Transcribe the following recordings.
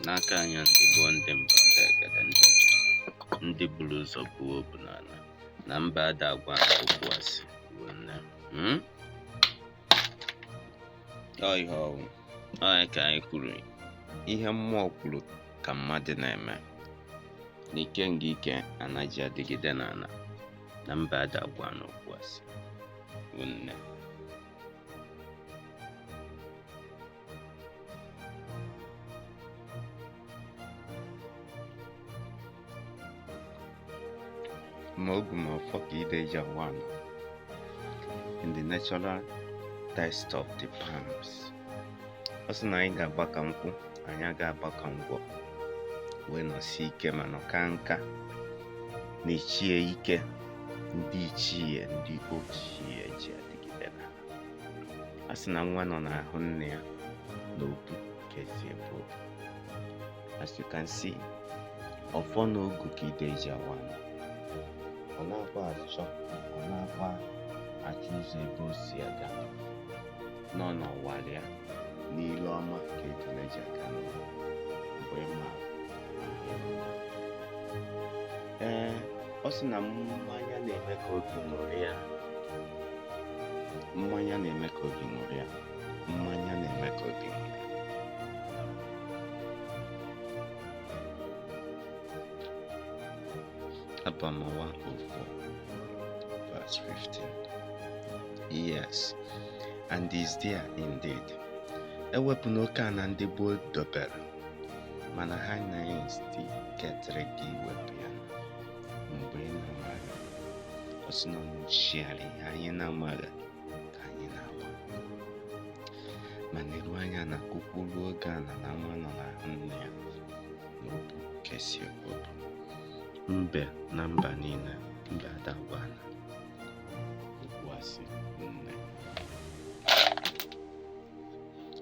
N'aka anyị ndị gboo, ndị mbụ, ndị egede, ndị buru ụzọ buo obu n'ala na mba ada agwa na okwu asị nne. Ọ ihe ọwụ ọ ya ka anyị kwuru, ihe mmụọ kwuru ka mmadụ na-eme, na ike nga ike anaghị adịgide n'ala na mba ada agwa na okwu asị nne. Ma ogu ma ọfọ ka ide ji awa ala in the natural test of the palms. Ọ sị na anyị ga-agba ka nkwụ, anyị aga agba ka ngwọ, wee nọsie ike ma nọka nka na-echie ike ndị ichie ndị ochie ji adịgide n'ala. A sị na nwa nọ n'ahụ nne ya na obu ka esi ebu obu. As you can see, ọfọ na ogu ka ide ji awa ala. Ọ na-akwa achọ, ọ na-akwa achọ ụzọ ebe o si aga nọ n'ọwara ya n'ile ọma ka ejule ji aga n'ụlọ mgbe ị maara na mgbe ị maara. Ee, ọ sị na mmanya na-eme ka obi ṅụrịa, mmanya na-eme ka obi ṅụrịa, mmanya na-eme ka obi ṅụrịa. Abụ Ọma 104 verse 15. Yes, and is there indeed. Ewepụ n'oke ana ndị gboo dobere, mana ha na-instigate gị iwepụ ya mgbe ị na-amaghị. Ọ sị na nwụchiara ihe anyị na-amaghị ka anyị na-agba. Mana eru anya na kwukwuru oge ana na nwa nọ n'ahụ nne ya na obu ka esi ebu obu. Mbe na mba niile, mbe ada agwa ana okwu asị nne.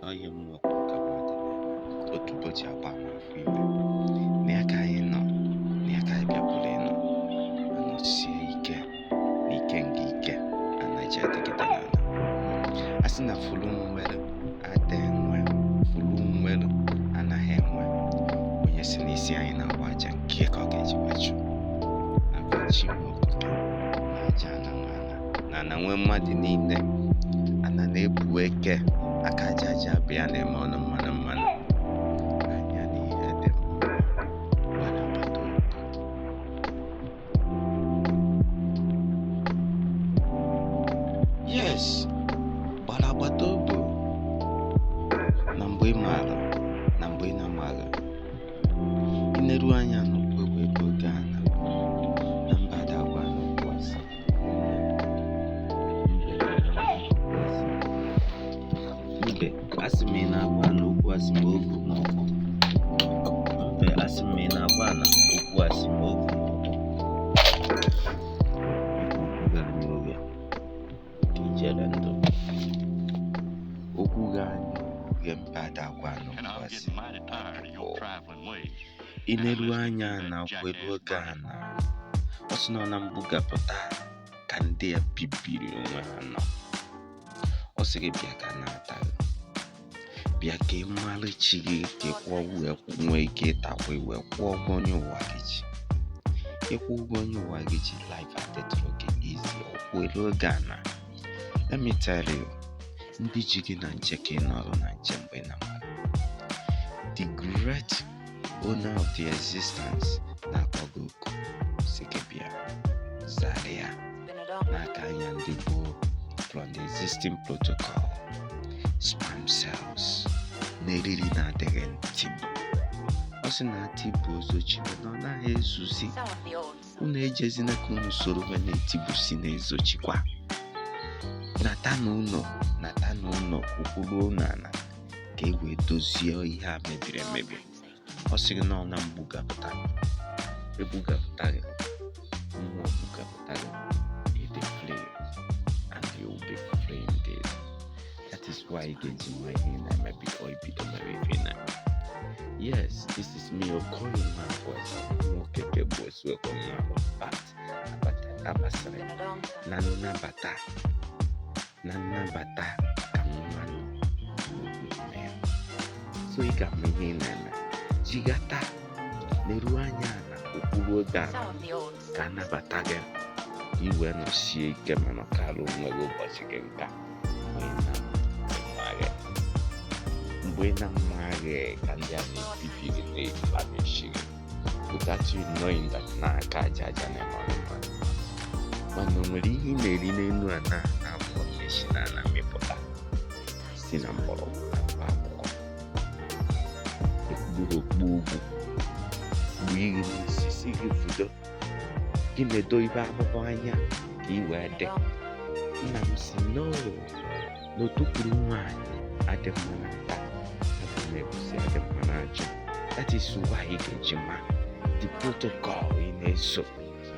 Ọ ihe mmụọ kwuru ka mmadụ na-eme. Otu ụbọchị agba ama afọ ime. Na ya ka anyị nọ, na ya ka anyị bịakwuru ịnọ. Ma nọsie ike na ike nga ike anaghị adịgide n'ala. A sị na fulu nwere ada enwe, fulu nwere anaghị enwe. Onye si n'isi anyị na-agba aja nke ka ọ ga-eji wee chụ. Nakwa chi nwe okike na aja ana nwe ana na ana nwe mmadụ niile, ana na-ebu eke aka aja aja bụ ya na-eme ọnụ mmanụ mmanụ. Anya na ihe dị mma gbara agbata obi. Yes, gbara agbata obi na mgbe ị maara na mgbe ị na-amaghị. Ineru anya n'ụkwụ ebe oge ana na mba ada agwa n'okwu asị. Mbe na okwu asị. Mbe asị m ị na-agwa na okwu asị ma ogu ma ọfọ. Mbe asị m ị na-agwa na okwu asị ma ogu ma ọfọ. Okwu gara n'oge ka ijere ndụ. Okwu ga anya oge mba ada agwa And n'okwu I'm asị. getting mighty tired of your trifling ways. Ineru anya na kwelu oge ana, ọ sị nọ na mbugapụta ka ndị a bibiri onwe ha nọ. Ọ sị gị bịa ka na-ata gị, bịa ka ị malụ chi gị, ka ị kwụọ wee nwee ike ịtakwa, wee kwụọ ụgwọ onye ụwa gị ji. Ịkwụ ụgwọ onye ụwa gị ji, life adịtụrụ gị easy. Ọkwelu oge ana, let me tell you, ndị ji gị na nche ka ị nọrọ na nche mgbe ị na-amaghị. The great owner of the existence na-akpọ gị oku sị gị bịa zara ya n'aka anya ndị gboo from the existing protocol sperm cells na eriri na-adịghị ntigbu. Ọ sị na tigbu ozochiwe na ọ naghị ezuzi. Unu ejezina ka unu soro wee na-etigbusi na-ezochikwa. Nata n'ụlọ, nata n'ụlọ, kwukwuruo n'ala ka e wee dozie ihe a mebiri emebi. Ọ sị gị na ọ na mgbugapụta, egbugapụta gị, mmụọ gbugapụta gị, ị dị free and you will be free indeed. That is why ị ga-eji ma ihe ị na-eme before ibido mere ife ị na-eme. Yes, this is me, Okoye Nwankwo, nwoke ke bụ Osuekwe Nwankwo, but abasịrị na nnabata na nnabata ka nwa nọ n'okwu nne ya. So So ị ga-ama ihe ị na-eme. Jigata leruo anya na okpuru oge a ka anabata gị, ka ị wee nọsie ike ma nọkara onwe gị ụbọchị gị nka. Mgbe ị na-amaghị ka ndị a na-ebibi gị, na-eflamishi gị without you knowing that n'aka aja aja na-eme ọnụ mmadụ. Mana o nwere ihe ị na-eri n'elu a na na-abụ esi na ana mịpụta si na mgbọrọgwụ na mkpa akwụkwọ ekpuru okpu ugwu mgbe ị n'isi si gị fudo gị na-edo ibe akwụkwọ anya ka ị wee dị. Nna m si no n'otukwuru nwaanyị adị mma na nta, adị mma egusi, adị mma na ajụ. That is why ị ga-eji ma the protocol ị na-eso,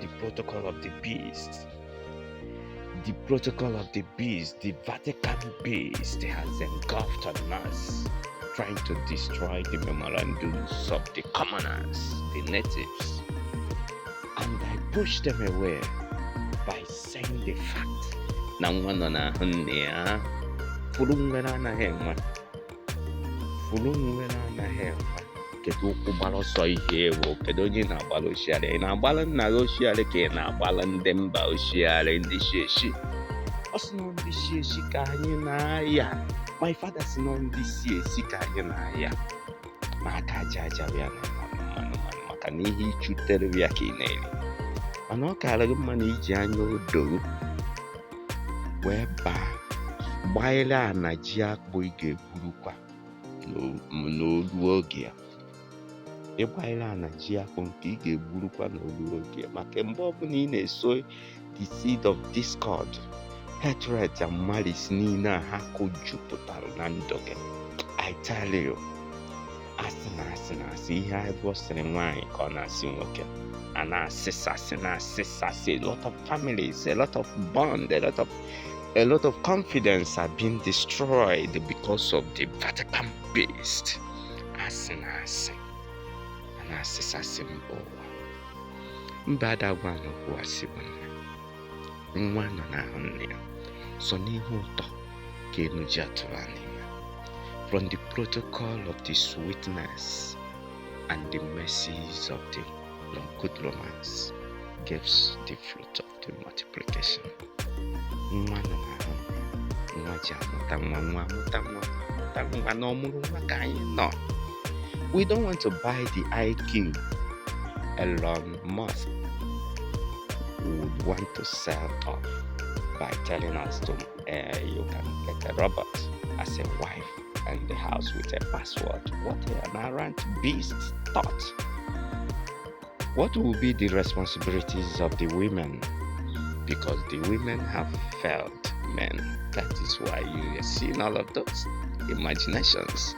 the protocol of the beast, the protocol of the beast. The Vatican beast has engulfed on us, trying to destroy the memorandums of the commoners, the natives, and I push them away by saying the fact na nwa nọ n'ahụ nne ya furu nwere anaghị enwe, furu nwere anaghị enwe. Kedu ụkwụ gbara ọsọ ihe ewu? Kedu onye na-agbara oshiarị? Ị na-agbara nna gị oshiarị ka ị na-agbara ndị mba oshiarị? Ndị shi eshi, ọ sị na ndị shi eshi ka anyị na-aya. My father sị na ndị si esi ka anyị na-aya ma aka aja aja ya na mmanụ mmanụ, maka na ihe ichutere ya ka ị na-eri. Mana ọ kaara gị mma na iji anya odo wee baa gbanyere ana ji akpụ ị ga-egburukwa n'olu oge ya. Ịgbanyere ana ji akpụ nke ị ga-egburukwa n'olu oge ya, maka mgbe ọbụla ị na-eso the seed of discord, hatred and malice niile a ha kụjupụtara na ndụ gị, I tell you, asị na asị na asị, ihe agwọ sịrị nwaanyị ka ọ na-asị nwoke, a na-asịsasị na-asịsasị. A lot of families, a lot of bond, a lot of confidence are being destroyed because of the Vatican beast. Asị na asị a na-asịsasị mba ụwa mba adagwa n'okwu asị bụ nne nwa nọ n'ahụ nne ya so n'ihe ụtọ ka enu ji atụrụ n'ime. From the protocol of the sweetness and the mercies of the good romance gives the fruit of the multiplication. Nwa nọ n'ahụ nne, nwa ji amụta nwa, nwa amụta nwa, amụta nwa na ọmụrụ nwa ka anyị nọ. We don't want to buy the IQ Elon Musk would want to sell off by telling us to you can get a robot as a wife and the house with a password. What an arrant beast thought. What will be the responsibilities of the women? Because the women have failed men. That is why you are seeing all of those imaginations.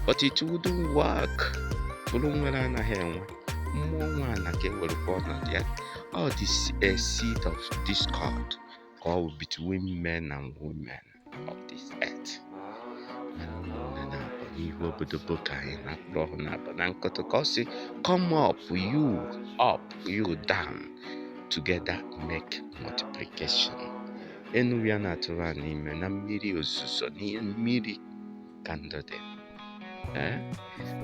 But it wouldn't work. Bụrụ nwere anaghị enwe mmụọ nwa na ka ewerekwa ọnọdụ ya. All this a seed of discord ka ọ bụ between men and women of this earth. Mana ụmụnne na-abụ n'ihu obodobo ka anyị na-akpụrụ ọhụụ na-abụ na nkụtụ ka ọ sị come up, you up, you down, together make multiplication. Enu ya na-atụrụ a n'ime na mmiri ozuzo n'ihe mmiri ka ndụ dị. Ee,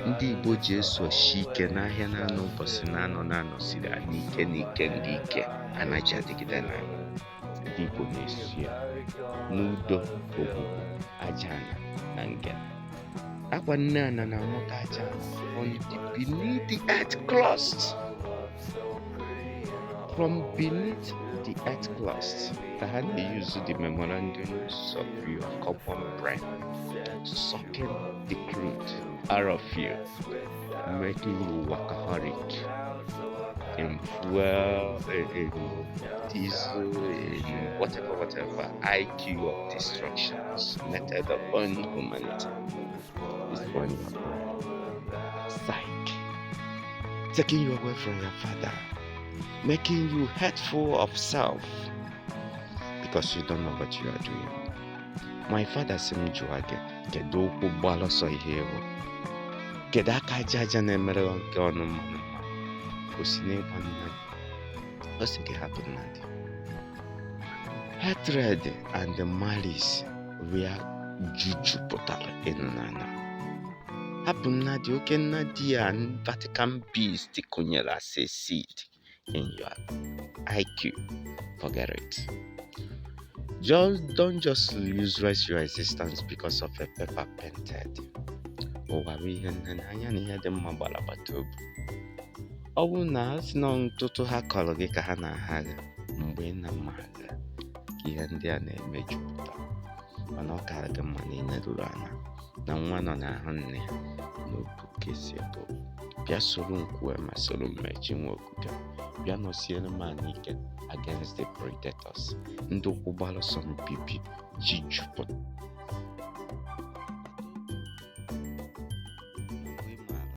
ndị Igbo ji esochi ike n'ahịa na-anọ ụbọchị na-anọ na-anọsiri anyị ike n'ike ndị ike anaghị adịgide na ndị Igbo na-esu ya n'udo ogwugwu aja ana na ngene akwa nne ana na-amụta aja ana on the beneath the earth crust, from beneath the earth crust ka ha na-use the memorandums of your common brain, sucking the crude out of you, making you workaholic in fuel, in diesel, in whatever, whatever IQ of destructions meted upon humanity is on your brain. Psych. Taking you away from your father, making you hateful of self because you don't know what you are doing. My father sị m jụọ gị, kedu okwu gbara ọsọ ihe ewu? Kedu aka aja aja na-emere gị ọnụ mmanụ mmanụ? O si n'ịgba nna gị. Ọ sị gị hapụ nna gị. Hatred and malice were jujupụtara ịnụnanya. Hapụ nnadi, oke nnadi a Vatican Beast kụnyere as a seed in your IQ. Forget it. Just don't just lose your existence because of a paper painted. Ụwa bụ ihe nne anya na ihe dị mma gbara agbata obi. Ọ bụrụ na ha si na ntụtụ ha kọrọ gị ka ha na-agha gị mgbe ị na-ama ka ihe ndị a na-emejupụta, mana ọ kara gị mma na ịneruru ala na nwa nọ n'ahụ nne ya n'obu kesi bụ. Bịa soro m kwue ma soro m mee. Chinwe Okuke, bịa nọsiere m anyị ike against the predators, ndị ụkwụ gbara ọsọ mbibi ji jupụta.